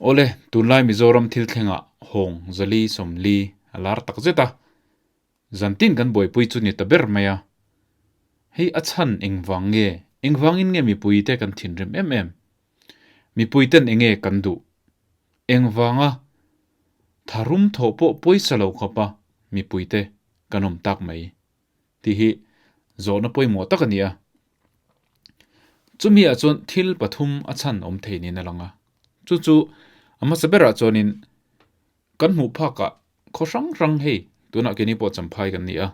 Awle, tunlai Mizoram thil thlengah hawng zali 40 a lar tak zet a, zantin kan buaipui chu ni ta ber mai a. Hei a chhan engvang nge, engvangin nge mipuite kan thinrim em em? Mipuiten enge kan duh? Engvanga tharum thawh pawh pawisa lo khawpa mipuite kan awm tak mai? Tih hi zawhna pawimawh tak a ni a. Chumi ah chuan thil pathum a chhan awm thei niin a lang a. Chu chu a hmasa berah chuanin kan hmuh phakah khaw hrang hrang hei tunah keini pawh Champhai kan ni a,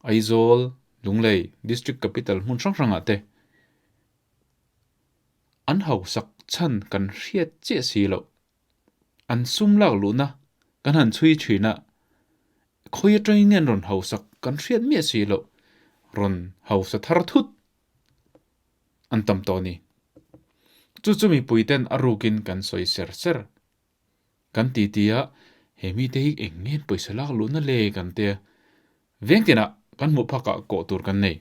Aizawl, Lunglei, District Capital hmun hrang hrangah te an hausak chhan kan hriat chiah si loh. An sum lak luhna kan han chhui thin a, khawi atangin nge an rawn hausak kan hriat miah si loh, rawn hausa thar thut an tam tawh a ni. Chu chu mipuiten a rukin kan sawi ser ser. Kan ti ti a, he mite hi eng nge an pawisa lak luhna le kan tia, veng tinah kan hmuh phakah kawh tur kan nei.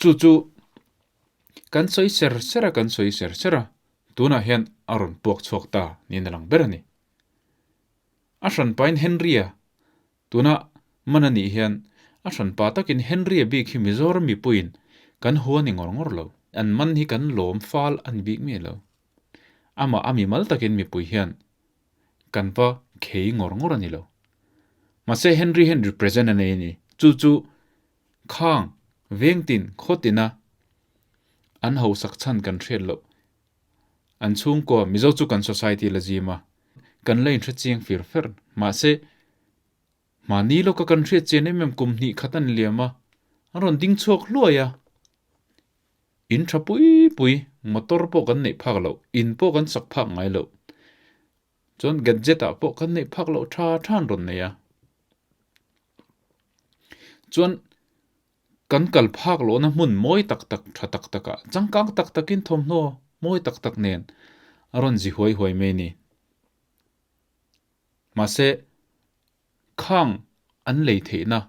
Chu chu kan sawi ser ser a, kan sawi ser ser a, tunah hian a rawn puak chhuak ta niin a lang ber a ni. A hranpain Henry-a tuna man a nih hian a hranpa takin Henry-a bik hi Mizoram mipuiin kan hua ni ngawr ngawr lo. An man hi kan lawm fal a ni bik miah lo. Amah a mimal takin mipui hian kan va khei ngawr ngawr a ni lo. Mahse Henry hian represent a nei a ni. Chu chu khang vengtin khawtina an hausak chhan kan hriat loh. An chhungkaw Mizo chu kan society la zim a, kan la inhre chiang fir fer. Mahse mahni lawka kan hriat chian em em kum hnih khat an liam a, an rawn ding chhuak hluai a. In tha pui pui, motor pawh kan neih phak loh, in pawh kan sak phak ngai loh. Chuan gadget ah pawh kan neih phak loh tha tha an rawn nei a. Chuan kan kal phak lohna hmun mawi tak tak tha tak tak ah changkang tak takin thawmhnaw mawi tak tak nen a rawn zi huai huai mai a ni. Mahse khang an lei theihna,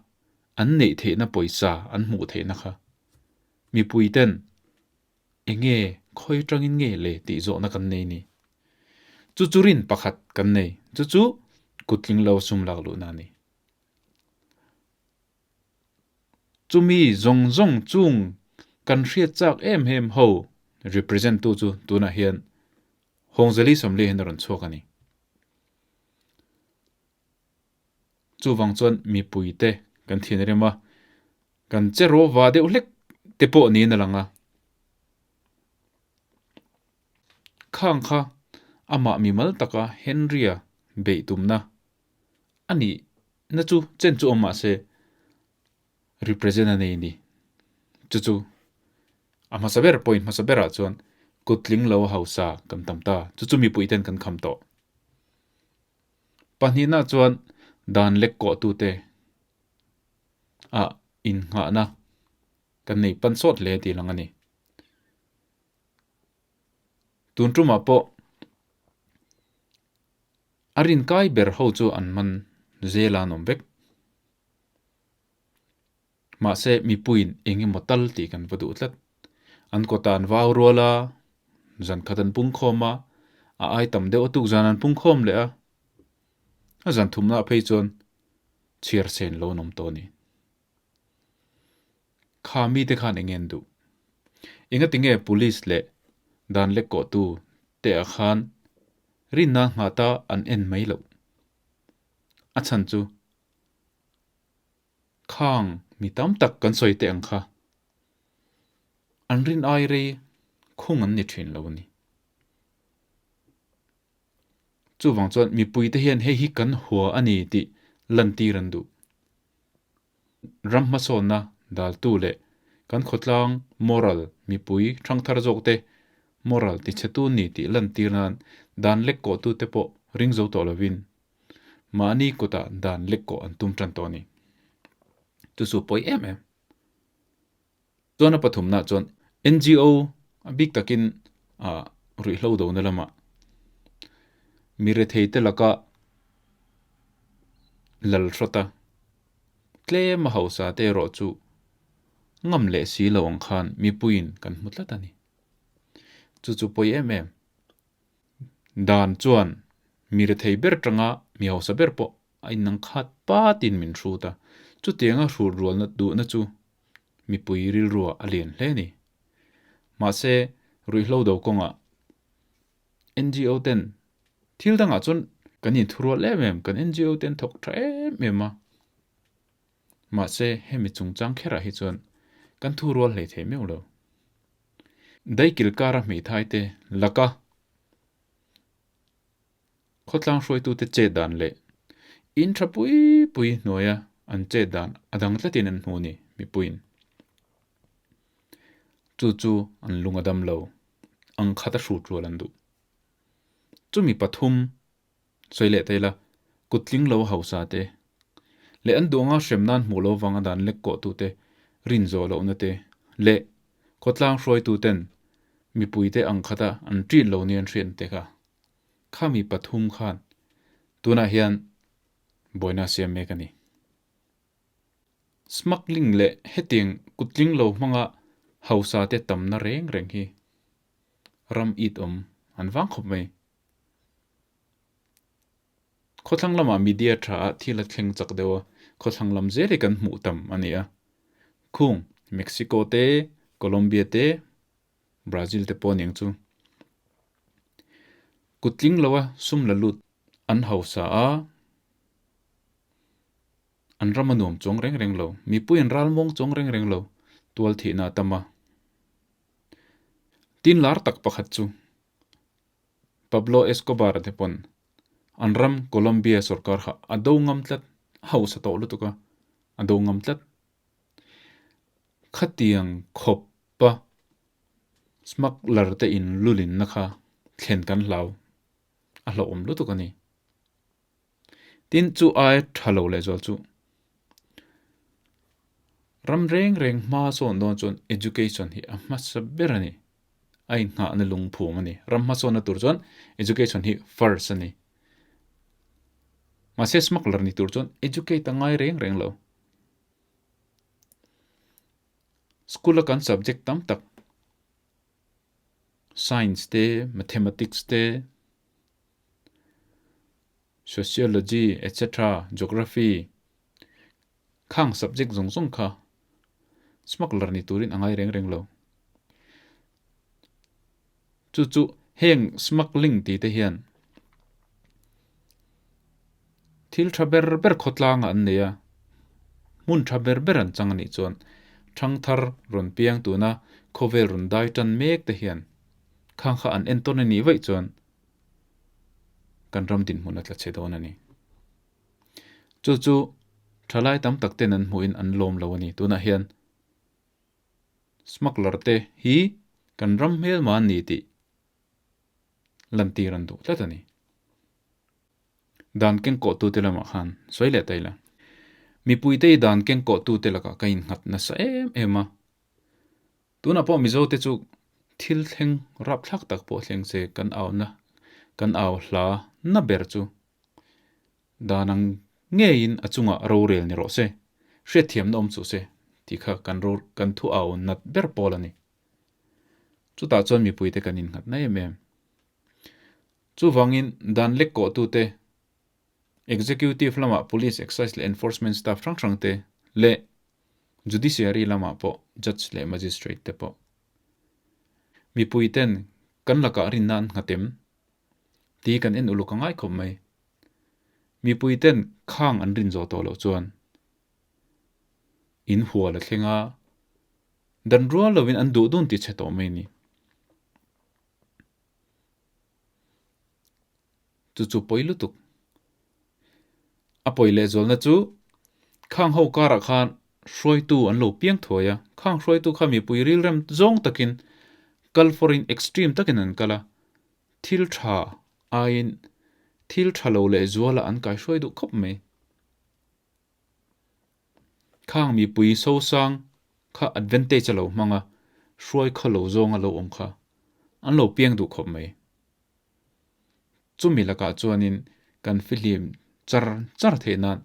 an neih theihna pawisa an hmuh theihna kha mipui ten Enge khawi atangin nge le tih zawhna kan nei ni. Chu chu rin pakhat kan nei, chu chu kuttling lo sum lak luhna a ni. Chumi zawng zawng chung kan hriat chak em em ho represent tu chu tunah hian Hawngzali 40 hian a rawn chhuak a ni. Chuvang chuan mipuite kan thinrim a, kan che rawh va deuh hlek te pawh niin a lang a. Khang kha amah mimal taka Henry-a beih tumna a nih na chu chen chu awm mah se represent a nei ni. Chu chu a hmasa ber point hmasa berah chuan kuttling lo hausa kan tam ta. Chu chu mipuiten kan kham tawh. Pahnihna chuan dan lek kawh tute ah innghahna kan nei pan sawt hle tih lang a ni. Tun tumah pawh a rinkai ber ho chu an man zel a an awm vek. Mahse mipuiin eng emaw tal tih kan va duh tlat. An kawtah an vau rual a, zan khat an pungkhawm a, a ai tam deuh a tuk zan an pungkhawm leh a, a zan thumna ah phei chuan chhiar sen lo an awm tawh a ni. Kha mite khan eng nge an duh? Engatinge police leh dan lek kawhtu te ah khan rinna nghata an en mai loh? A chhan chu Khang mi tam tak kan sawi teh ang kha. An rin ai rei khung an ni thin lo a ni. Chuvang chuan mipuite hian hei hi kan hua a ni tih lantir an duh. Ram hmasawnna daltu leh kan khawtlang moral mipui thangthar zawkte moral tichhetu ni tih lantir nan dan lek kawhtute pawh ring zo tawh lovin Mahni kutah dan lek kawh an tum tan tawh a ni. Chu chu pawi em em. Chuan a pathumna chuan NGO a bik takin ruihhlo dona lamah mi rethei te laka lal hrawt a, tlem a hausa te erawh chu ngam leh si lo ang khan mipuiin kan hmu tlat a ni. Chu chu pawi em em. Dan chuan mi rethei ber tanga mi hausa ber pawh a inang khat patin min hrut a, chutianga hrut rualna duhna chu mipui rilruah a lian hle a ni. Mahse, ruihhlo do kawngah NGO ten thil dangah chuan kan inthurual em em, kan NGO ten thawk tha em em a. Mahse, hemi chungchang kherah hi chuan kan thurual hlei thei meuh lo. Daikil kara hmeithai te laka khawtlang hruaitute chet dan leh in tha pui pui hnuaia an chet dan a dang tlatin an hmu ni mipuiin. Chu chu an lung a dam lo, ang khat a hrut rual an duh. Chumi pathum sawi leh ta ila, kut tling lo hausa te leh an duh anga hrem nan hmuh lo vanga dan lek kawh tute rin zawh lohna te leh khawtlang hruaitu ten mipuite ang khata an ṭit lo nia an hriat te kha khami pathum khan tunah hian buaina a siam mek a ni. Smuggling leh hetiang kut tling lo hmanga hausa te tamna reng reng hi ram it awm an vang khawp mai. Khawthlang lamah media tha ah thil a thleng chak deuh a, khawthlang lam zel hi kan hmuh tam a ni a. Khung Mexico te, Colombia te, Brazil te pawh aniang chu. Kut tling lo a sum la lut an hausa a, an ram a nuam chuang reng reng lo, mipui an ral mawng chuang reng reng lo, tual thihna a tam a. Tin lar tak pakhat chu Pablo Escobar te pawn an ram Colombia sorkar kha a do ngam tlat, a hausa tawh lutuk a, a do ngam tlat. Khatiang khawpa smuggler te in lulinna kha thlen kan hlau, a hlauhawm lutuk a ni. Tin, chu ai tha lo leh zual chu ram reng reng hma sawn dawn chuan education hi a hmasa ber a ni. A inghahna lungphum a ni. Ram hmasawnna tur chuan education hi first a ni. Mahse smuggler ni tur chuan educate a ngai reng reng lo. School a kan subject tam tak science te, mathematics te, Sociology etc. Geography khang subject zawng zawng kha smuggler ni turin a ngai reng reng lo. Chu chu heng smuggling tih te hian thil tha ber ber khawtlangah an nei a, hmun tha ber ber an chang a nih chuan thangthar rawn piang tuna khawvel rawn dai tan mek te hian khang kha an entawn a nih vaih chuan kan ram dinhmun a tla chhe dawn a ni. Chu chu thalai tam tak ten an hmuhin an lawm lo a ni. Tunah hian smuggler te hi kan ram hmelma an ni tih lantir an duh tlat a ni. Dan kengkawhtute lamah khan sawi leh ta ila. Mipuite i dan kengkawhtute lakah ka innghat nasa em em a. Tunah pawh Mizote chu thil thleng rapthlak tak pawh thleng se kan auna kan au hla na ber chu dan ang ngeiin a chungah rorel ni rawh se, hriatthiamna awm chuh se tih kha kan ro kan thu au nat ber pawl a ni. Chutah chuan mipuite kan innghat na em em. Chuvangin dan lek kawhtute Executive lamah Police, Excise leh Enforcement staff hrang hrang te leh Judiciary lamah pawh Judge leh Magistrate te pawh. Mipui ten kan lakah rinna an nghat em? Ti kan en uluk a ngai khawp mai. Mipui ten khang an rin zawh tawh loh chuan in hual a thleng a, dan rual lovin an duh dun ti chhe tawh mai a ni. Chu chu pawi lutuk. A pawi lehzualna chu khang ho karah khan hruaitu an lo piang thuai a, khang hruaitu kha mipui rilrem zawng takin kal fawrin extreme takin an kal a, thil tha aiin thil tha lo lehzuala an kaihruai duh khawp mai. Khang mipui sosang kha advantage a lo hmang a, hruai khaw lo zawng a lo awm kha an lo piang duh khawp mai. Chumi lakah chuanin kan fihlim char char theih nan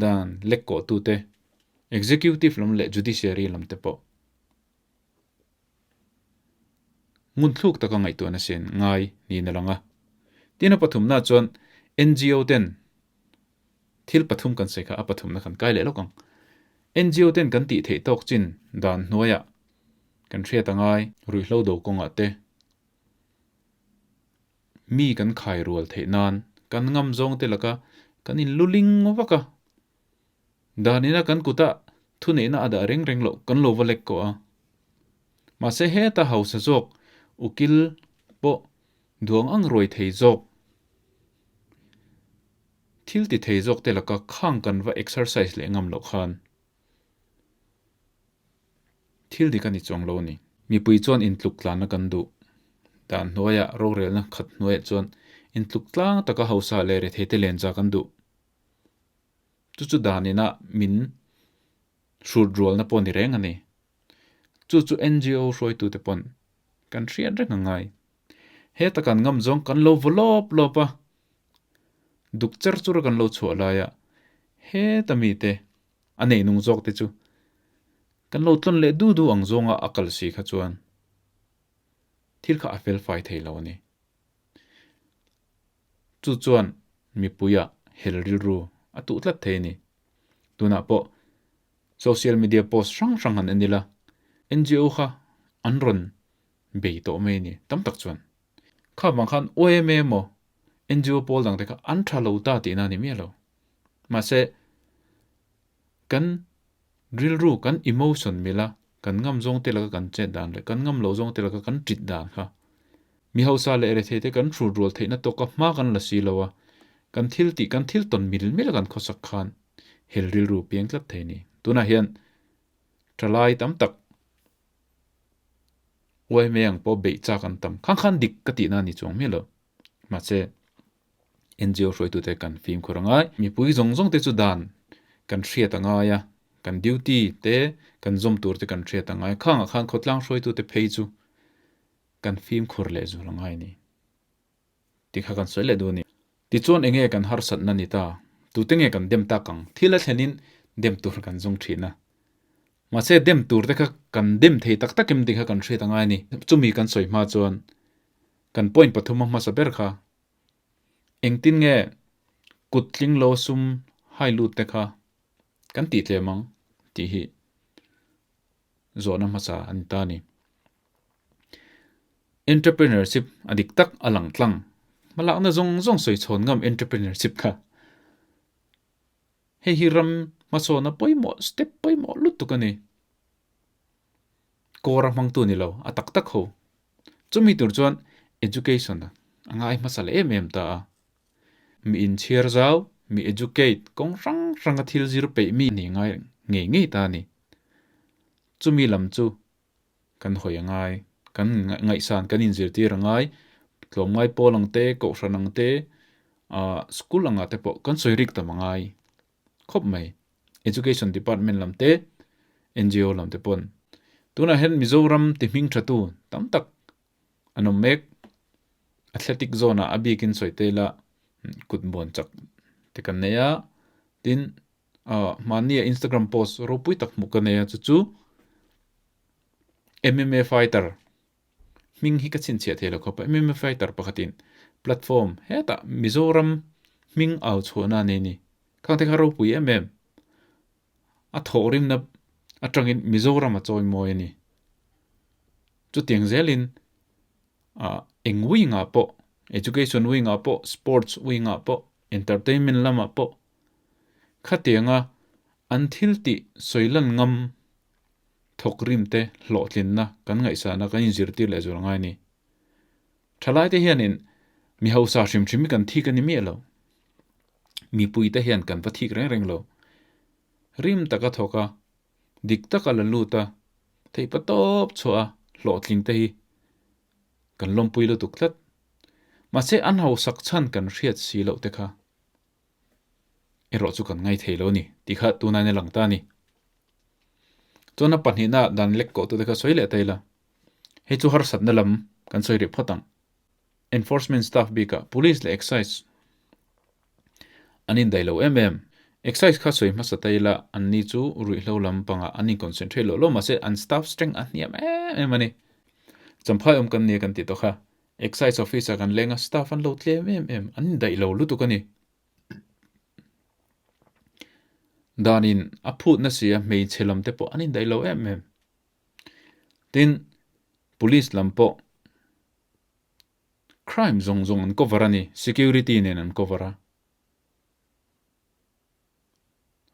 dan lek kawhtute, executive lam leh judiciary lam te pawh ngunthluk taka ngaihtuahna sen ngai niin a lang a. Tin a pathumna chuan NGO ten thil pathum kan sawi kha a pathumna kan kai leh lawk ang. NGO ten kan tih theih tawk chin dan hnuaiah kan hriat a ngai. Ruihhlo do kawngah te mi kan khai rual theih nan kan ngam zawng te laka kan in luling vak a. Danina kan kuta thuneihna a dah reng reng loh kan lo va lek kawh a. Mahse heta hausa zawk ukil pawh duang ang ruai thei zawk, thil ti thei zawk te laka khang kan va exercise leh ngam loh khan thil dik a ni chuang lo a ni. Mipui chuan intluk tlanna kan duh. Dan hnuaiah rorelna khat hnuaiah chuan intluk tlang taka hausa leh rethei te len za kan duh. Chu chu dan ina min hrut rualna pawh ni reng a ni. Chu chu NGO hruaitute pawn kan hriat reng a ngai. Heta kan ngam zawng kan lo vaw lawp lawp a, duk cher chur a kan lo chhuah laia heta mite a nei nung zawk te chu kan lo tlawn leh du du ang zawnga a kal si kha chuan thil kha a fel fai thei lo a ni. Chu chuan mipuia hel rilru a tuh tlat thei a ni. Tunah pawh social media post hrang hrang han en ila, NGO kha an rawn bei tawh mai a ni tam tak chuan. Kha vang khan OMA emaw NGO pawl dang te kha an tha lo ta tihna a ni miah lo. Mahse, kan rilru, kan emotion mila kan ngam zawng te laka kan chet dan leh kan ngam lo zawng te laka kan tit dan kha Mi hausa leh rethei te kan hrut rual theihna tawka hma kan la si lo a, kan thil tih kan thil tawn mil mil a kan khawsak khan hel rilru piang tlat thei a ni. Tunah hian thalai tam tak uaimei ang pawh beih chak an tam khang khan dik ka tihna a ni chuang miah lo. Mahse, NGO hruaitute kan fimkhur a ngai. Mipui zawng zawng te chu dan kan hriat a ngai a, kan duty te kan zawm tur te kan hriat a ngai. Khangah khan khawtlang hruaitute phei chu kan fimkhur leh zual a ngai a ni tih kha kan sawi leh duh a ni. Tichuan enge kan harsatna ni ta? Tute nge kan dem tak ang? Thil a thlenin dem tur kan zawng thin a. Mahse dem tur te kha kan dem thei tak tak em tih kha kan hriat a ngai a ni. Chumi kan sawi hma chuan kan point pathum a hmasa ber kha engtin nge kut tling lo sum hai lut te kha kan tih tlem ang tih hi zawhna hmasa a ni ta a ni. Entrepreneurship a dik tak a lang tlang. Hmalakna zawng zawng sawi chhawn ngam entrepreneurship kha. Hei hi ram hmasawna pawimawh step pawimawh lutuk a ni. Kawr a hmangtu ni lo, a tak tak ho. Chumi tur chuan education a ngai hmasa leh em em ta a. Mi inchhiar zau, mi educate kawng hrang hranga thil zir peih mi ni ngai ngei ngei ta a ni. Chumi lam chu kan hawi a ngai, kan ngaihsan kan inzirtir a ngai, tlawmngai pawl ang te, kohhran ang te, ah school angah te pawh kan sawi rik tam a ngai khawp mai. Education department lam te, NGO lam te pawn. Tunah hian Mizoram ti hming tha tu tam tak an awm mek. Athletic zone ah a bikin sawi te ila kut buan chak te kan nei a, tin Ahh mahnia Instagram post ropui tak hmuh ka nei a chu chu MMA fighter hming hi ka chhinchhiah thei lo khawp a MMA fighter pakhatin platform hetah Mizoram hming au chhuahna a nei a ni khang te kha ropui em em a thawhrimna atangin Mizoram a chawi mawi a ni chutiang zelin ah eng wing ah pawh education wing ah pawh sports wing ah pawh entertainment lamah pawh Khatianga an thil tih sawi lan ngam thawk rim te hlawhtlinna kan ngaihsahna kan inzirtir leh zual ngai a ni. Thalaite hianin mi hausa hrim hrim hi kan thik a ni miah lo. Mipuite hian kan va thik reng reng lo. Rim taka thawk a, dik taka la lut a, theihpa tawp chhuah a hlawhtling te hi kan lawmpui lutuk tlat. Mahse an hausak chhan kan hriat si loh te kha erawh chu kan ngai thei lo a ni tih kha tunah hian a lang ta a ni. Chuan a pahnihna dan lek kawh tute kha sawi leh ta ila, hei chu harsatna lam kan sawi rih phawt ang. Enforcement staff bikah Police leh Excise an indaih lo em em. Excise kha sawi hmasa ta ila an ni chu ruihhlo lam pangah an inconcentrate loh lo mahse an staff strength a hniam em em a ni. Champhai awm kan nia kan tih tawh kha. Excise office-ah kan leng a, staff an lo tlem em em, an indaih lo lutuk a ni. Danin a phut na si a, hmeichhe lam te pawh an indaih lo em em. Tin, police lam pawh crime zawng zawng an cover a ni, security nen an cover a.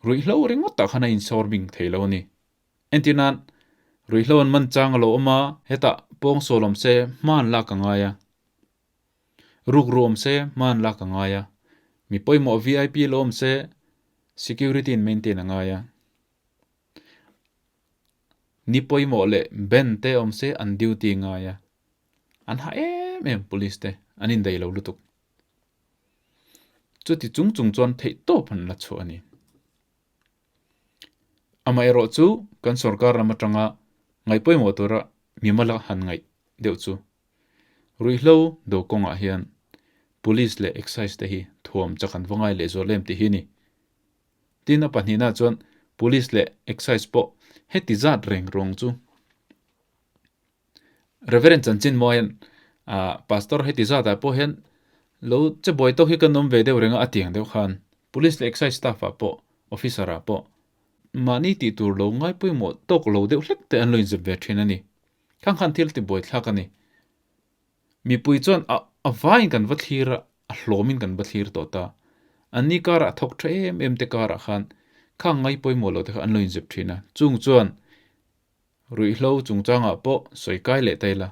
Ruihhlo ringawtah khan a insawr bing thei lo a ni. Entir nan, ruihhlo an man chang a lo awm a, hetah pawngsual awm se hma an lak a ngai a, rukru awm se hma an lak a ngai a, mi pawimawh vip lo awm se security in maintain a ngai a, ni pawimawh leh band te awm se an duty a ngai a, an hah em em police te an indaih lo lutuk. Chuti chung chung chuan theihtawp an la chhuah a ni. Amaherawh chu kan sorkar ram atanga ngaih pawimawh tura mimal a han ngaih deuh chu ruihhlo do kawngah hian Police leh Excise te hi thuam chak an va ngai leh zual em tih hi a ni. Tin a pahnihna chuan Police leh Excise pawh heti zat reng rawng chu Reverend chanchin maw hian ah pastor heti zatah pawh hian lo che buai tawk hi kan awm ve deuh reng a a tiang deuh khan police leh excise staff ah pawh officer ah pawh mahni tih tur lo ngai pawimawh tawk lo deuh hlek te an lo inzep ve thin a ni. Khang khan thil ti buai thlak a ni. Mipui chuan a a vaiin kan va thlir a, a hlawmin kan va thlir tawh ta. Anni karah thawk tha em em te karah khan khang ngai pawimawh lo te kha an lo inzep thin a, chung chuan Ruihhlo chungchangah pawh sawi kai leh ta ila,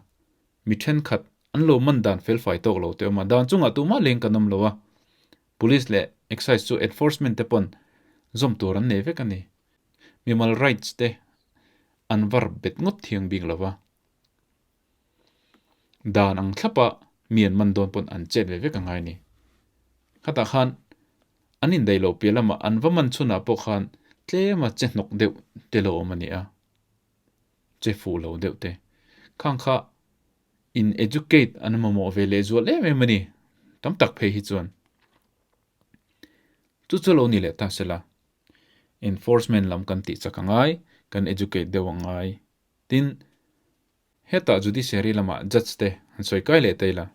mi thenkhat an lo man dan felfai tawk lo te awm a, dan chungah tumah leng kan awm lo a, Police leh Excise chu enforcement te pawn zawm tur an nei vek a ni. Mimal rights te an var bet ngawt thiang bik lo va, dan ang thlapa mi an man dawn pawn an chet ve vek a ngai a ni. Khatah khan an indaih loh piah lamah an va man chhunah pawh khan tlema che hnawk deuh te lo awm a ni a. Che fuh lo deuh te. Khang kha in educate an mamawh ve leh zual em em a ni. Tam tak phei hi chuan. Chu chu lo ni leh ta sela. Enforcement lam kan tih chak a ngai, kan educate deuh a ngai. Tin, hetah judiciary lamah judge te han sawi kai leh ta ila.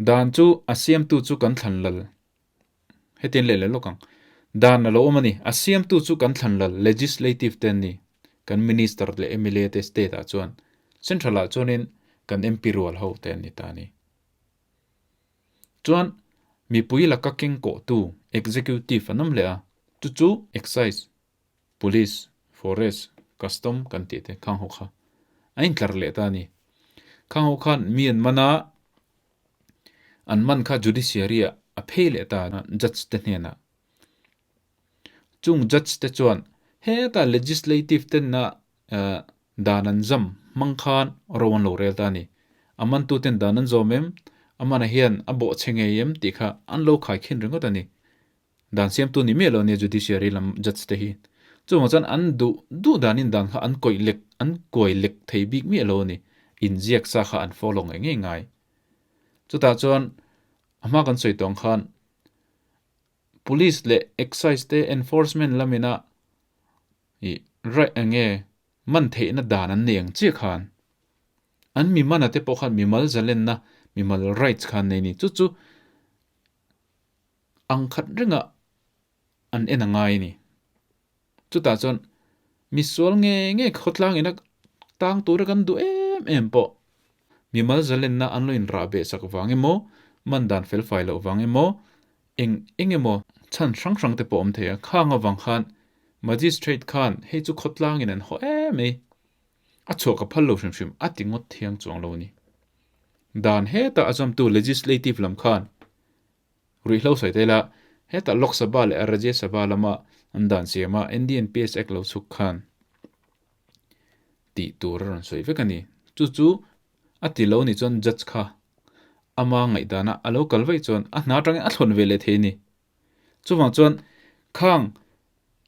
Dan chu a siamtu chu kan thlan lal. Hetiang leh leh lawk ang. Dan a lo awm a ni. A siamtu chu kan thlan lal, legislative te an ni. Kan minister leh mla te state ah chuan. Central ah chuanin kan MP rual ho te an ni ta a ni. Chuan mipui laka keng kawhtu, executive an awm leh a. Chu chu excise Police, Forest, Custom kan tih te khang ho kha a intlar leh ta a ni. Khang ho khan mi an man a, an man kha Judiciary ah a phei leh ta a Judge te hnenah. Chung Judge te chuan heta Legislative ten a dan an zam hmang khan ro an lo rel ta a ni. A mantu ten dan an zawm em, a mana hian a bawhchhe ngei em tih kha an lo khaikhin ringawt a ni. Dan siamtu ni miah lo nia judiciary lam judge te hi. Chuvang chuan an duh duh danin dan kha an kawih lek an kuai lek thei bik miah lo a ni. Inziak sa kha an follow ngei ngei ngai. Chutah chuan a hma kan sawi tawng khan police leh excise te enforcement lamina ih right eng nge man theihna dan an nei ang chiah khan an mi mana te pawh khan mimal zalenna mimal rights kha an nei a ni. Chu chu Ang khat rengah an en a ngai a ni. Chutah chuan misual nge nge khawtlang ina tang tura kan duh em em pawh mimal zalenna an lo inrah beh sak vang emaw, man dan felfai loh vang emaw, eng eng emaw chhan hrang hrang te pawh awm thei a. Khang avang khan Magistrate khan hei chu khawtlang in an haw em mai, a chhuah ka phal lo hrim hrim a ti ngawt thiang chuang lo a ni. Dan hetah a zawmtu Legislative lam khan Ruihhlo sawi te ila, hetah Lok Sabha leh Rajya Sabha lama an dan siama NDNPS Act lo chhuk khan tih tur a rawn sawi vek a ni. Chu chu a ti lo nih chuan judge kha ama ngaihdana a lo kal vaih chuan a hna atangin a thlawn ve leh thei a ni. Chuvang chuan khang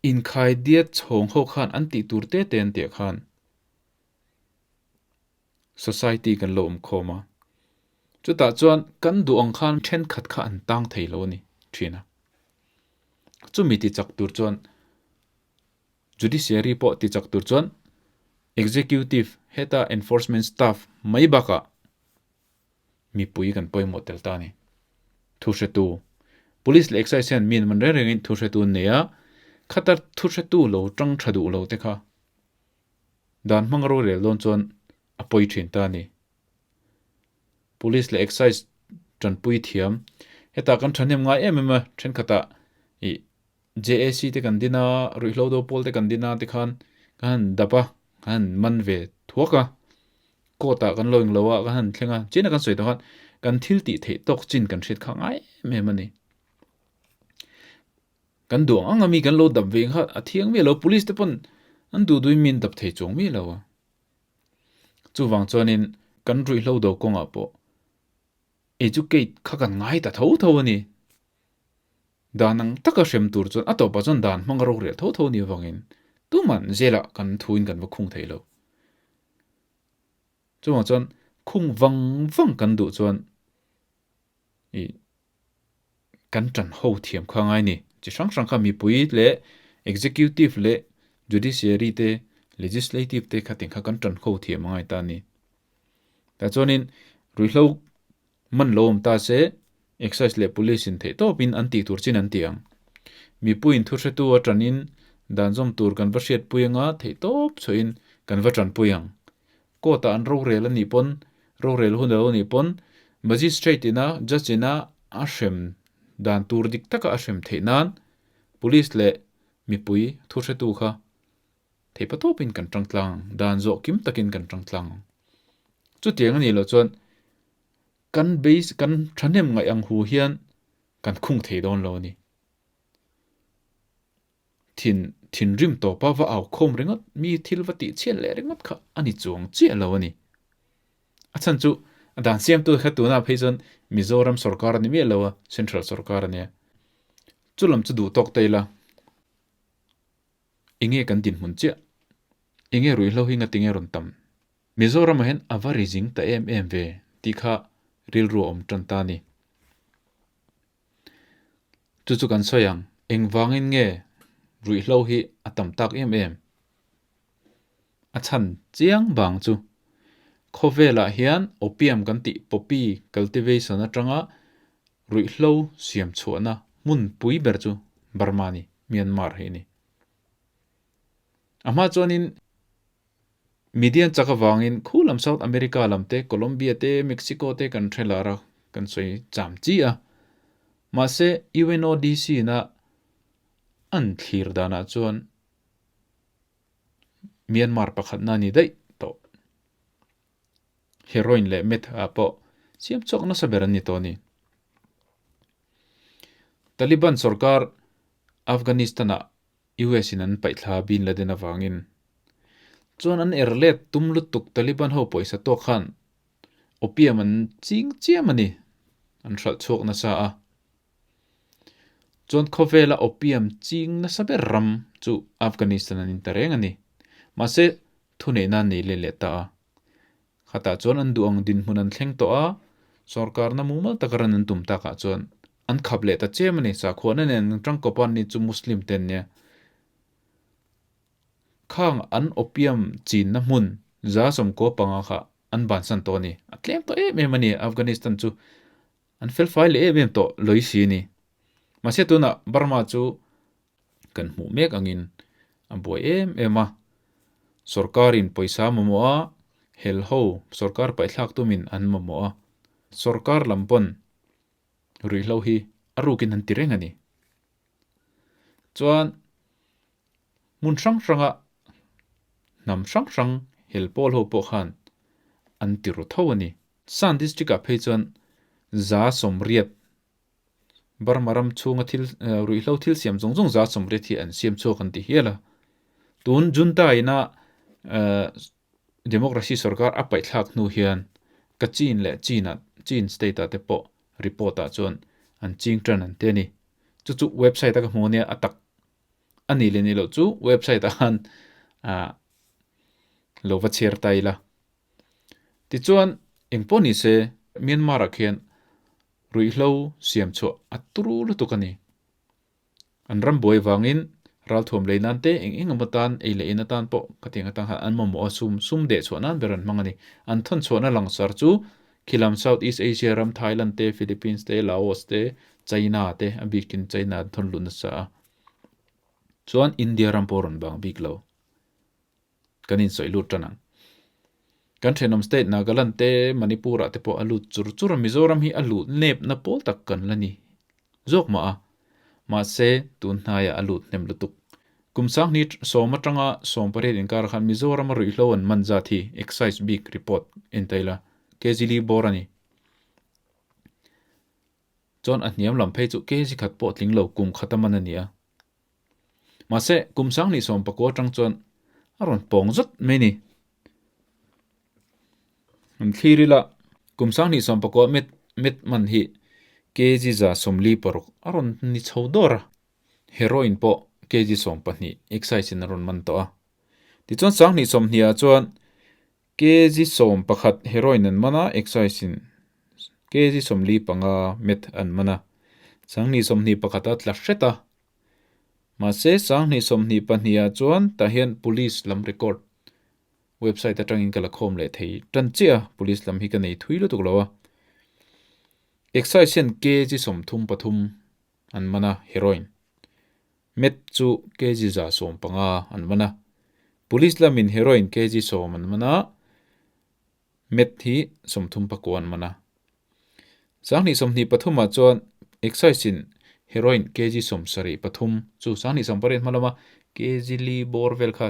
inkhaidiat chhawng ho khan an tih tur te te an tih khan Society kan lo awm khawm a, chutah chuan kan duh ang khan thenkhat kha an tang thei lo a ni thin a. Chumi ti chak tur chuan Judiciary pawh ti chak tur chuan Executive heta Enforcement Staff mai bakah. Mipui kan pawimawh tel ta a ni. Thuhretu, Police leh Excise hian mi an man reng rengin thuhretu an nei a, khata thuhretu lo tang tha duh lo te kha dan hmang rorel dawn chuan a pawi thin ta a ni. Police leh Excise tanpui thiam, Hetah kan thahnem ngai em em a, thenkhatah ih JAC te kan din a, ruihhlo do pawl te kan din a tikhan kan han dap a, kan han man ve thuak a, court ah kan lo englo a, kan han thleng a, chin a kan sawi tawh khan kan thil tih theih tawk chin kan hriat kha ngai em em a ni. Kan duh ang ang a mi kan lo dap ve kha a thiang miah lo, police te pawn an duh duhin mi an dap thei chuang miah lo a. Chuvang chuanin kan ruihhlo do kawngah pawh educate kha kan ngai ta tho tho a ni. Dan ang taka hrem tur chuan a tawpah chuan dan hmang a rorel tho tho ni avangin tuman zelah kan thuin kan va khung thei lo. Chuvang chuan khung vang vang kan duh chuan ih kan tan ho thiam kha ngai ni. Chi hrang hrang kha mipui leh executive leh judiciary te legislative te kha ting kha kan tan ho thiam a ngai ta a ni. Tah chuanin ruihhlo Man lo awm ta se, Excise leh Police in theih tawpin an tih tur chin an ti ang. Mipuiin thuhretu a tanin dan zawm tur kan va hriatpui anga theih tawp chhuahin kan va tanpui ang. Court ah an rorel a nih pawn, rorel hun a lo nih pawn, Magistrate ina Judge ina a hrem dan tur dik taka a hrem theih nan Police leh mipui thuhretu kha theihpa tawpin kan tang tlang ang, dan zawh kim takin kan tang tlang ang. Chutiang a nih loh chuan kan base kan thahnem ngaih ang hu hian kan khung thei dawn lo a ni. Thin thinrim tawpa va au khawm ringawt, mi thil va tih chhiat leh ringawt kha a ni chuang chiah lo a ni. A chhan chu a dan siamtu kha tunah phei chuan Mizoram sorkar a ni miah lo a, Central sorkar a nia. Chu lam chu duh tawk ta ila. Enge kan dinhmun chiah? Enge ruihhlo hi ngatinge rawn tam? Mizoramah hian a va ri zing ta em em ve tih kha rilru a awm tan ta a ni. Chu chu kan sawi ang, engvangin nge ruihhlo hi a tam tak em em? A chhan chiang vang chu khawvelah hian opium kan tih poppy cultivation atanga ruihhlo siam chhuahna hmun pui ber chu Burma a ni, Myanmar hi a ni. A hma chuanin Midian chak avangin khu lam South America lam te, Colombia te, Mexico te kan hre lar a, kan sawi cham chi a. Mahse UNODC na an thlir danah chuan Myanmar pakhatna a ni daih tawh. Heroin leh meth ah pawh siam chhuak nasa ber an ni tawh a ni. Taliban sorkar Afghanistan-ah US in an paihthla Bin Laden avangin chuan an er let tum lutuk Taliban ho pawisa tawk khan opium an ching chiam a ni, an hralh chhuak nasa a. Chuan khawvela opium ching nasa ber ram chu Afghanistan an inta reng a ni. Mahse, thuneihna an nei let leh ta a. Khatah chuan an duh ang dinhmun an thleng tawh a, sorkarna mumal taka ran an tum takah chuan an khap leh ta chem a ni. Sakhuana nen an tangkawp a, ni chu Muslim te an nia. Khang an opium chinna hmun 95 kha an bansan tawh a ni. A tlem tawh em em a ni Afghanistan chu. An felfai leh em em tawh lawih si a ni. Mahse tunah Burma chu kan hmuh mek angin a buai em em a. Sorkarin pawisa mamawh a, hel ho sorkar paihthlak tumin an mamawh a. Sorkar lam pawn ruihhlo hi a rukin an ti reng a ni. Chuan hmun hrang hranga hnam hrang hrang hel pawl ho pawh khan an ti ru tho a ni. San District ah phei chuan 80% Burma ram chhunga thil ruihhlo thil siam zawng zawng 80% hi an siam chhuak an ti hial a. Tun Junta ina Democracy sorkar a paihthlak hnu hian Kachin leh Chin ah Chin state ah te pawh report ah chuan an ching tan an ti a ni. Chu chu website a ka hmu ania a tak a nih leh nih loh chu website ah khan lo va chhiar ta ila. Tichuan engpawh ni se Myanmar ah khian ruihhlo siam chhuah a turu lutuk a ni. An ram buai vangin ralthuam lei nan te eng eng emaw tan ei leh in atan pawh khatiang atang khan an mamawh a sum sum deh chhuah nan ber an hmang a ni. An thawn chhuahna langsar chu Khilam South East Asia ram Thailand te, Philippines te, Laos te, China te, a bikin China an thawn luh nasa a. Chuan India ram pawh a rawn bang bik lo. Kan insawi lut tan ang. Kan thenawm state Nagaland te, Manipur ah te pawh a lut chur chur a, Mizoram hi a lut nep na pawl tak kan la ni zawk mah a. Mahse, tun hnaiah a lut hnem lutuk. Kum sanghni sawm atanga sawmpariat inkar khan Mizoram a ruihhlo an man zat hi Excise bik report en ta ila, kg li bawr a ni. Chuan a hniam lam phei chu kg khat pawh tling lo kum khat a man a ni a. Mahse, kum sanghnih sawmpakua atang chuan a rawn pawng zut mai ni. An thlir ila, kum sanghnih sawmpakua met met man hi kg 146 a rawn ni chho dawr a. Heroin pawh kg 12 excise in a rawn man tawh a. Tichuan sanghnih sawmhnih ah chuan kg 11 heroin an man a, excise in kg 45 met an man a. Sanghnih 21 a tla hret a. Mahse sanghnih 22 ah chuan tah hian police lam record Website atangin ka la khawm leh thei tan chiah a, police lam hi ka nei thui lutuk lo a. Excise hian kg 33 an man a, heroin. Meth chu kg 115 an man a. Police lamin heroin kg 10 an man a, meth hi 34 an man a. 2023 ah chuan Excise in heroin kg 73 chu 2028 hma lama kg li bawr vel kha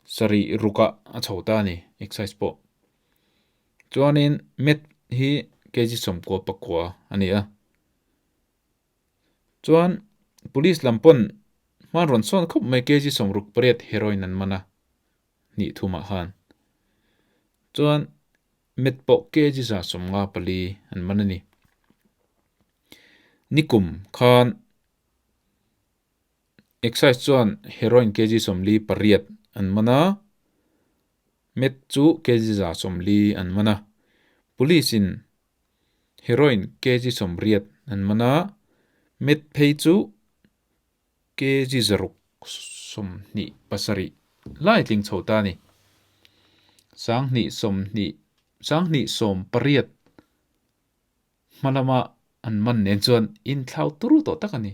Sarih rukah a chho ta a ni excise pawh. Chuanin met hi kg 99 a ni a. Chuan police lam pawn hman rawn sawn khawp mai kg 68 heroin an man a hnih thumah khan. Chuan met pawh kg 154 an man a ni. Nikum khan Excise chuan heroin kg 48 an man a, meth chu kg 140 an man a. Police in heroin kg 80 an man a, meth phei chu kg 627 lai tling chho ta a ni. 20 20 20 18 Hma lama an man nen chuan inthlau turu tawh tak a ni.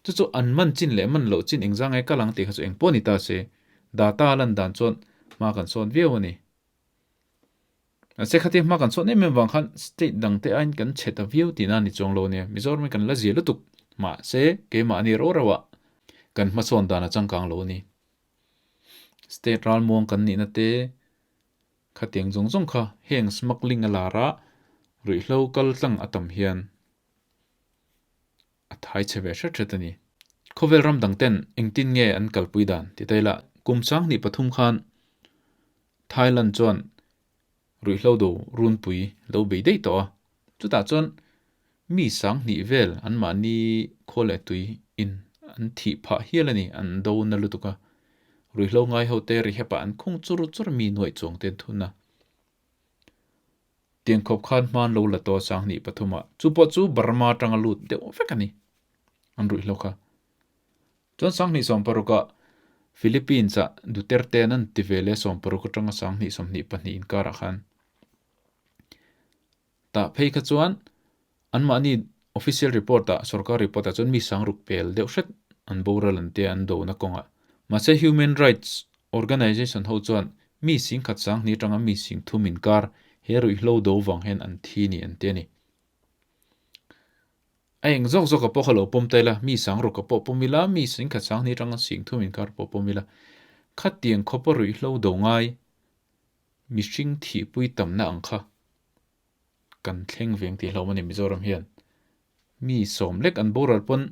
Chu chu an man chin leh man loh chin engzang nge kal ang tih kha chu engpawh ni ta se, data lan dan chuan hma kan sawn viau a ni. Mahse khatia hma kan sawn em em vang khan state dang te aiin kan chhe ta viau tihna a ni chuang lo nia. Mizoram hi kan la zia lutuk. Mahse keimahni ro reuh ah kan hmasawn dan a changkang lo a ni. State ralmuang kan nihna te Khatiang zawng zawng kha heng smuggling a lar a, ruihhlo kal tlang a tam hian a thai chhe ve hret hret a ni. Khawvel ram dang ten engtin nge an kalpui dan ti ta ila, kum 2003 khan Thailand chuan ruihhlo do runpui lo bei daih tawh a, chutah chuan mi 2000 vel anmahni khaw leh tui in an thih phah hial a ni, an do na lutuk a. Ruihhlo ngai ho te rehab ah an khung chur chur mi nuaih chuang te an thun a. Tiang khawp khan hman lo la tawh 2003 ah chu pawh chu Burma atanga lut deuh vek a ni an ruihhlo kha. Chuan 2016 ah Philippines ah Duterte an an ti ve leh 16 atanga 2022 inkarah khan Tah phei kha chuan anmahni official report ah, sorkar report ah chuan mi sangruk pel deuh hret an boral an tia an dona kawngah. Mahse human rights organization ho chuan mi singkhat sanghnih atanga mi singthum inkar he ruihhlo do vang hian an thi ni an ti a ni. A eng zawk zawk a pawh kha lo pawm ta ila, mi sangruk a pawh pawm ila, mi singkhat sanghnih atanga singthum inkar pawh pawm ila, khatiang khawpa ruihhlo do ngai mihring thihpui tamna ang kha kan thleng veng tih hlauh a ni Mizoram hian mi sawm lek an boral pawn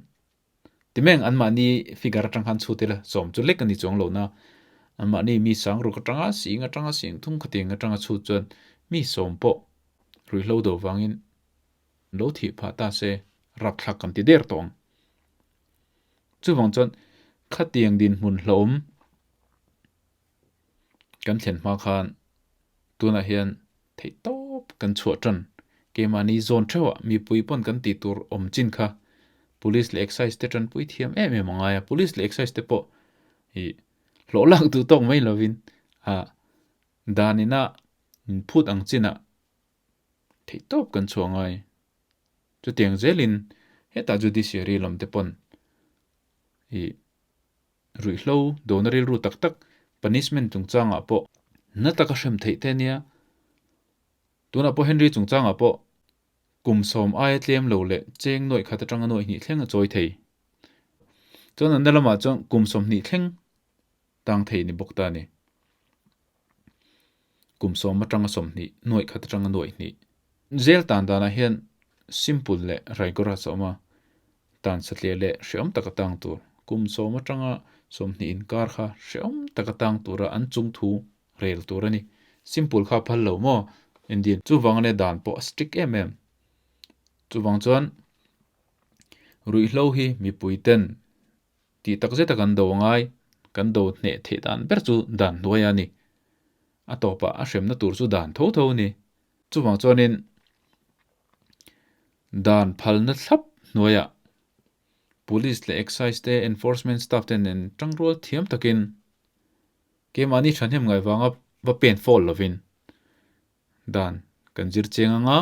timeng anmahni figure atang khan chhut ila sawm chu lek a ni chuang lo na anmahni mi sang ruk atanga sing atanga sing thum khatiang atanga chhut chuan mi sawm pawh ruihhlo do vangin lo thih phah ta se rapthlak kan ti der tawh ang chuvang chuan khatiang dinhmun hlauhawm Kan thlen hma khan tunah hian theih tawp kan chhuah tan. Keimahni zawn theuhah mipui pawn kan tih tur awm chin kha Police leh Excise te tanpui thiam em em a ngai a. Police leh Excise te pawh ih hlawh lak duh tawk mai lovin ah dan ina inphut ang chinah. Theihtawp kan chhuah ngai. Chutiang zelin hetah judiciary lam te pawn i ruihhlo dona rilru tak tak punishment chungchangah pawh na taka hrem theih te ania. Tunah pawh Henry chungchangah pawh kum sawm aia tlem lo leh cheng nuaih khat atanga nuaih hnih thleng a chawi thei. Chuan an na lamah chuan kum 20 thleng tang thei ni bawk ta a ni. Kum sawm atanga 20, nuaih khat atanga nuaih hnih. Zel tan danah hian simple leh rigorous a awm a, tan satliah leh hrehawm taka tang tur. Kum sawm atanga 20 inkar kha hrehawm taka tang tura an chungthu rel tur a ni. Simple kha phal lo maw? Indian. Chuvang ania dan pawh a strict em em. Chuvang chuan ruihhlo hi mipui ten tih tak zeta kan do angai, kan do hneh theih dan ber chu dan hnuai a ni. A tawpah a hremna tur chu dan tho tho a ni. Chuvang chuanin dan phalna thlap hnuaiah Police leh Excise te, Enforcement staff te nen tangrual thiam takin Keimahni thahnem ngai vanga va pen fawl lovin dan kan zir cheng anga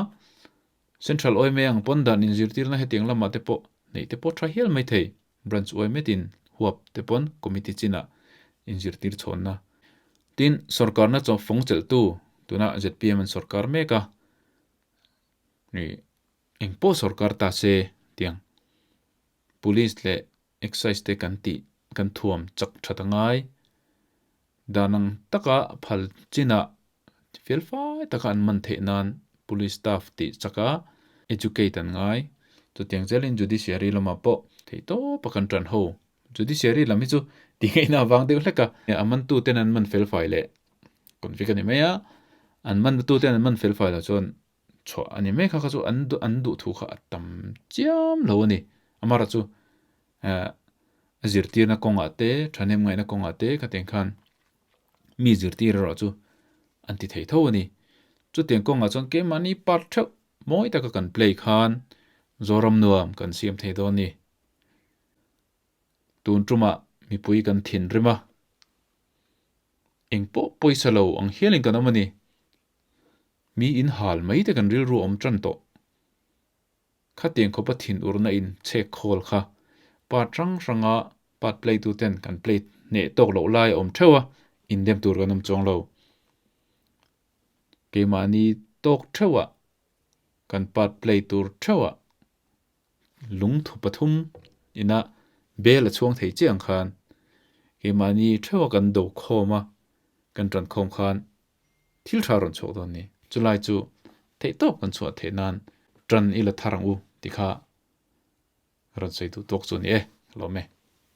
Central yma ang pawn dan inzirtirna hetiang lamah te pawh neih te pawh tha hial mai thei. Branch yma tin huap te pawn committee chinah inzirtir chhawnna. Tin, sorkarna chaw fawng chelhtu tuna zpm an sorkar mek a, eng pawh sorkar ta se tiang Police leh Excise te kan tih kan thuam chak that a ngai. Dan ang taka phal chinah fel fai taka an man theih nan Police staff tih chaka educate an ngai. Chutiang zelin Judiciary lamah pawh theih tawpa kan tan ho. Judiciary lam hi chu ti ngaihna avang deuh hlek a. A mantu ten an man fel fai leh convict a ni mai a, an mantu ten an man fel fai loh chuan chhuah a ni mai kha kha chu an an duh thu kha a tam chiam lo a ni. Amara chu eh a zirtirna kawngah te thahnem ngaihna kawngah te khatiang khan mi zirtir erawh chu an ti thei tho a ni. Chutiang kawngah chuan keimahni part theuh mawi taka kan play khan Zoram nuam kan siam thei dawn a ni. Tun tumah mipui kan thinrim a, engpawh pawisa lo ang hialin kan awm a ni. Mi in hal mai te kan rilru awm tan tawh. Khatiang khawpa thin urna in chhek khawl kha part hrang hranga part play tu ten kan play hneh tawk loh lai a awm theuh a, indem tur kan awm chuang lo. Keimahni tawk theuh ah kan part play tur theuh ah lungthu pathum ina bel a chhuang thei chiah ang khan keimahni theuh a kan do khawm a, kan tan khawm khan Thil tha rawn chhuak dawn ni. Chulai chu theihtawp kan chhuah theih nan tan i la thar ang u ti kha rawn sawi duh tawk chu a ni e. Lawm e.